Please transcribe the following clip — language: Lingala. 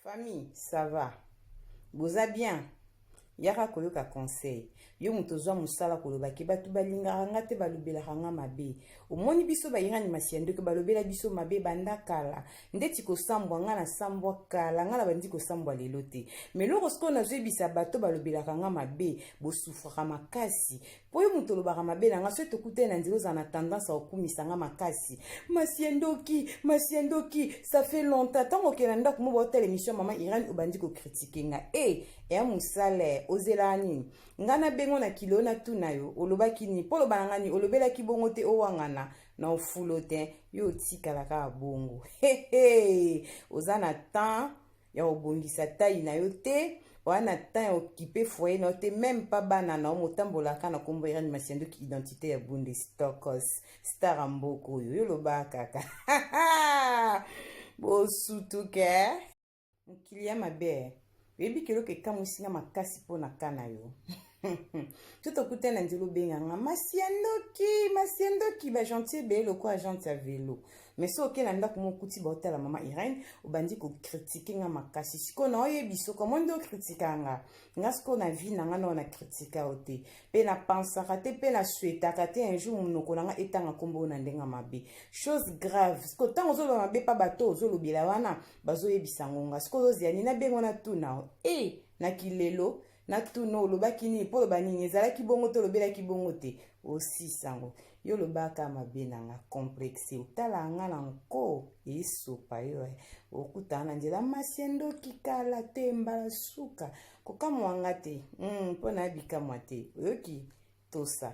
Famille, ça va? Boza bien? Yaka koyoka conseil. Yo moto ozwa mosala koloba ke bato balingaka nga te, balobelaka nga mabe. Omoni biso bayirani masiandoki, balobela biso mabe banda kala. Ndeti kosambwa, nga nasambwa kala, nga nabandi kosambwa lelo te. Mais eloko sikoyo nazoyebisa bato balobelaka nga mabe, bosufraka makasi. Mpo yo moto olobaka mabe na nga, soki tokutani na nzela, ozala na tendance ya kokumisa nga makasi. Masiandoki, masiandoki, ça fait longtemps. Ntango okende na ndako mo baotala émission ya mama Irani, obandi kocritiquer nga. E eya mosala, ozelaka nini? Nga nabengo na kilo, natuna yo olobaki nini? Mpo oloba na nga nini? Olobelaki bongo te, owangana na ofulo te, yo otikala kaka bongo. Hehe, oza na temps ya kobongisa tai na yo te, oya na temps ya okipe foyer na yo te, même pa bana na yo. Motambolaka na nkombo Irani Masiandoki, identité ya bunde stokos, star ya mboka oyo. Yo olobaka kaka bosutuke, mokili ya mabe. Oyebi ke eloko ekamwisi nga makasi mpo na ka na yo, to tokutani na nzela, obenganga Masiandoki, Masiandoki, bagentil ebele lokola agente ya velo. Mais so oke na ndako mokuti baotala mama Irene, obandi kocritiquer nga makasi. Sikoyo na oyebi soko omoni nde ocritiquer nga, nga sikoyo na vie na nga nao na critiquer yo te, mpe napensaka te, mpe nasouhaitaka te un jour monoko na nga etanga nkombo oyo na ndenge mabe. Chose grave, sikoyo ntango ozoloba mabe mpa bato ozolobela wana, bazoyebisa ngo nga. Sikoyo ozozela nini? Nabengo, natuna e na kilelo, natuna olobaki nini? Mpo oloba nini? Ezalaki bongo te, olobelaki bongo te, osisango. Yo olobaka mabe na nga, complexe, otala nga na nko esopa yo. Okutana na nzela, Masiandoki, kala te, mbala suka kokamwa nga te, mpo nayebi kamwa te. Oyoki tosa.